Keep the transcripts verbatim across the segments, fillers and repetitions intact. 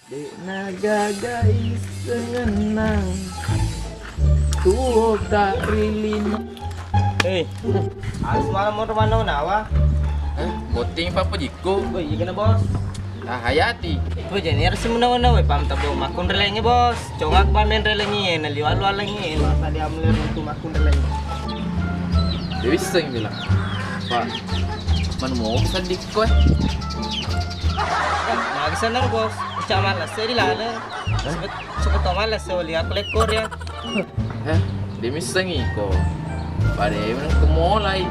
De'na gaga isseng ennang tuo ka ri lino. Hei, harus malam mau mana nawa? Eh, botting pa pejikku. Oh, iya kena, Bos. Ah, Hayati. Oh, jadi harus menawa-nawa pam tabo makkunrelengi, Bos. Congak pamen relengi, naliwa-lualengi. Masa dia meler untuk makkunrelengi. Dia bisa yang bilang, "Pak, mana mau sedih kok?" Magi sanar, Bos. Cak malas di laleng. Cepet, cepet to malas, saya lihat lekor ya. Eh, dia missengi ko. Pada emang kemolai.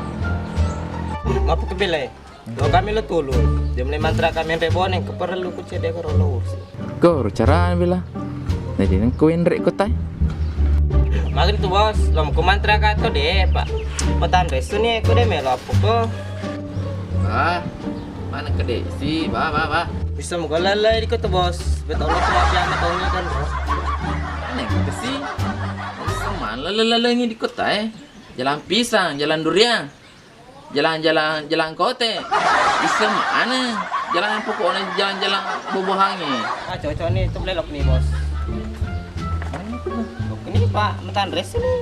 Mapu kebelai. Lo kami lo tulu. Dia mulai mantra kami sampai boneng, keperlu ku cedek ko lo ursi. Ko carana bila. Jadi nang kuenrek ko tai. Makin tu, Bos, lo ku mantra ka to de, Pak. Petan resu ni ko de melo apa ko? Ah, mana kedek si, ba, ba, ba. Bisa muka lalai di kota, Bos. Betul lo cuma pian matongi kan, Bos. Neng ke si. Bisa mana lalai-lalai di kota, eh? Jalan pisang, jalan durian. Jalan-jalan, jalan kote. Bisa mana? Jalan pokoknya jalan-jalan buah-buahannya. Ah, cocok nih, itu belok nih, Bos. Oke nih, Pak, metan res ini.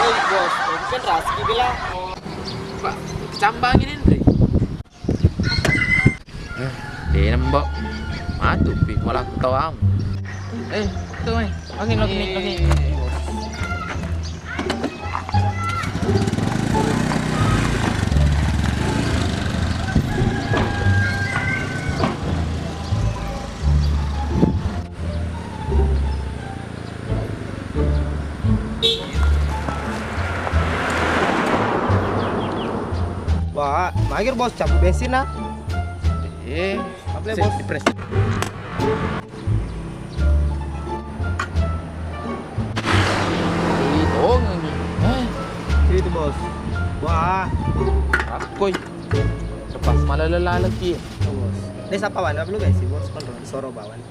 Hei, Bos, mungkin Raski bilang. Pak, kecambangin, Indri. Eh, dena, Mbok. Matu pi wala ku tawang. Eh, tu, eh. Oke, oke, oke. Wah, magir, Bos, cabut bensin, nah. Eh, apa, Bos? Dipres. Ih, tongeng ni. Eh. Itu, Bos. Wah. Akoi. Lepas malah lelah lagi. Itu, Bos. Ini siapa, Wan? Apa lu, guys? Si Bos, kan soro bawan.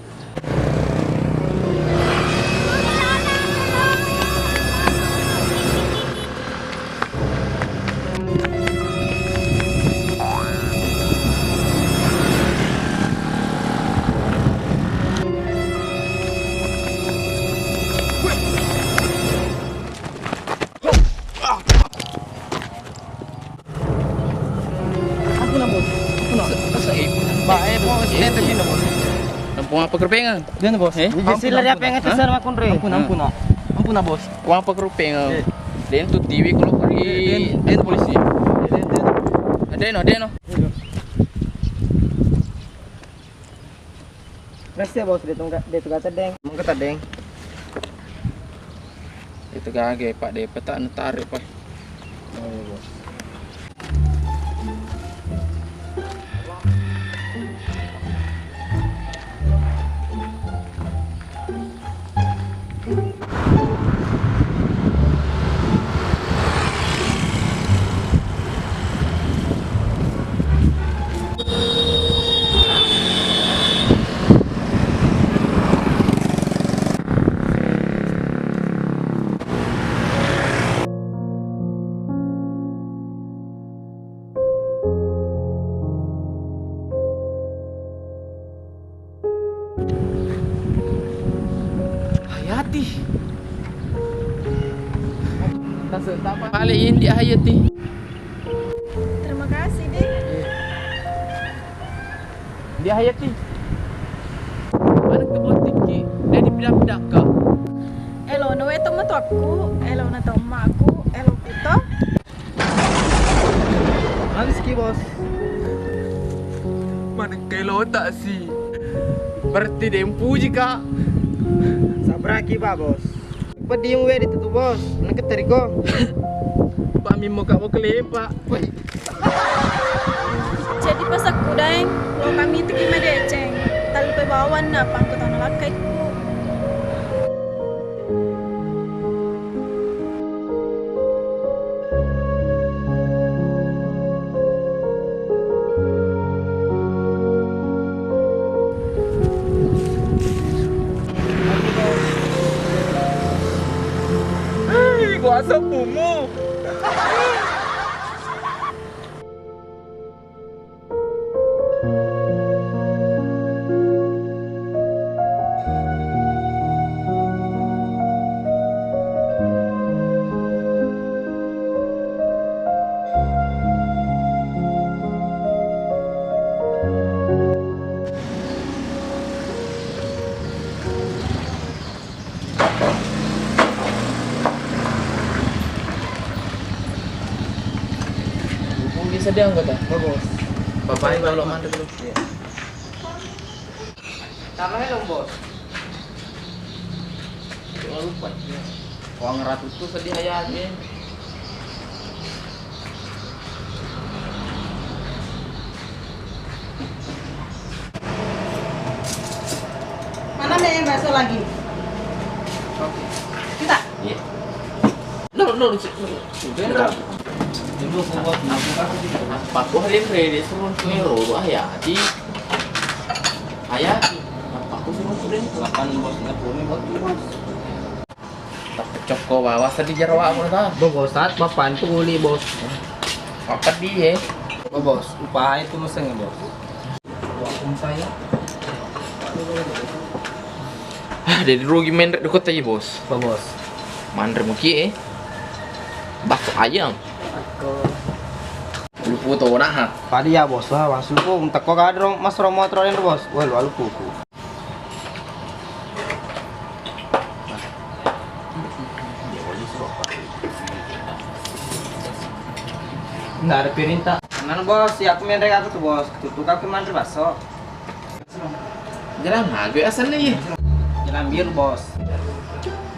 Ampun, ampun. Ampun, ah. Sa-, sa-, eh, Bos, eh, tadi, Bos. Kampung apa kerupengan? Dia, Bos. Eh? Ampun, ampun, ampun. Ampun, ampun, ah. Ampun, ah, Bos. Kampung apa kerupengan? Eh. Den tu T V kalau pergi. Eh, den, den polisi. Eh, den, den. Ada no, ada no. Iya. Rese, Bos, dia tunggu, dia tunggu tedeng. Mengke tedeng. Itu gage, Pak, dia petak netarik, Pak. Oh, iya, Bos. Hayati. Balik indi Hayati. Terima kasih, Dek. Iya. Dia Hayati. Mana kebotiki? Dia di Dak-dakka. Elo no weto matuakku, elo na tommaku, elo kuto. Habis ki, Bos. Manengkai lota si. Berarti deng puji ka. Sabraki, Pak Bos. Peddi mu wedi tutu, Bos. Nengke teriko. Pak mimmo ka mau kelepa. Woi. Jadi pasakku, Daeng, lo kami itu ki madeceng. Tallupai bawanna, pangko tana lakkaikku. Hei, kuasa pumu. Bisa dia anggota? Bagus. Bapak ini kalau mantu dulu. Iya. Tambah helm, Bos. Jangan lupa. Uang ratu tuh sedih aja. Mana nih yang bakso lagi? Oke. Kita. Iya. No, no, no, sudah. Sudah. Dulu aku buat nabung aku di. Apa aku hari ini ready suruh tuh ro, ayah di. Ayah di. Apa aku suruh tuh deh. Kapan bos nggak punya waktu, Bos? Tapi cokko bawa sedih jero aku ta. Bo, Bos, saat bapak itu uli, Bos. Apa dia? Bo, Bos, upah itu meseng, Bos. Waalaikumsalam. Ah, jadi rugi menre' dukut aja, Bos. Apa, Bos? Manre muki, eh. Bakso ayam. Aku. Lupu to nah. Padi ya, Bos, lah, Bos. Lupu, teko kadro, Mas Romo, Bos. Woi, lupu ku. Nggak ada piring, tak? Mana, Bos? Ya, aku menre' aku tuh, Bos. Tutup aku manre' bakso. Jalan Hague asal nih. Jalan Biru, Bos.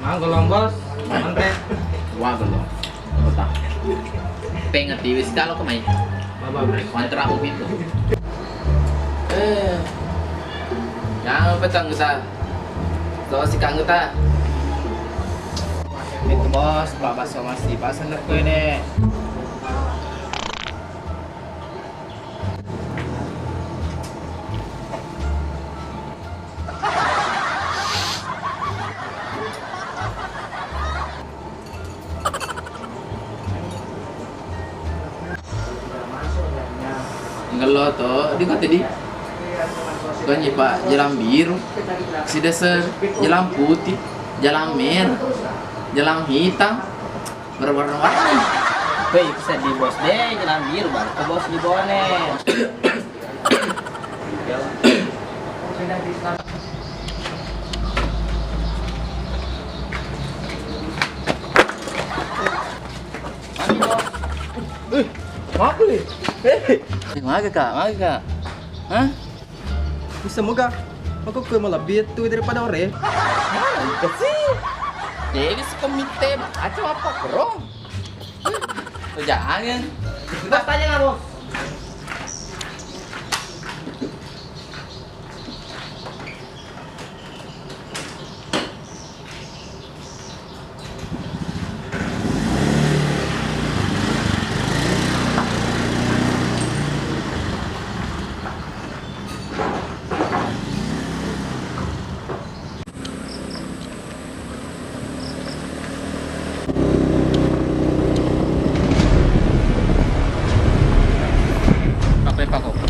Mau golong, Bos? Manre'. Wah, golong. Kota. Pengen tiwis kalau kemai. Baba, Bos. Kontra aku pintu. Eh. Yang petang sa. Tuh si Kang Uta. Itu, Bos, Pak Baso masih pasang deh ini. Ngello to, di kota di. Konji, Pak, Jalan Biru, Sideser, Jalan Putih, Jalan Merah, Jalan Hitam, berwarna-warni. Weh, itu sedih, Bos, deh, Jalan Biru, baru ke Bos di Bone. Eh, maga, Kak? Maga, Kak? Hah? Bisa moga. Aku kue malebbi tu daripada ore. Apa sih? Jadi sekomite aja apa, Bro? Tuh jangan. Bos, tanya lah, Bos. Apa yang pakok? Ini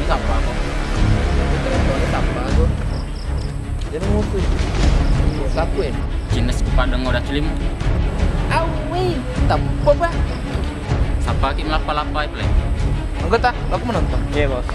siapa kok? Ini siapa kok? Jadi musuh. Siapa ini? Jenis kepada ngoda cilimu. Awi, tak apa. Siapa ki melapa-lapa itu, Le? Anggota, aku menonton. Iya, Bos.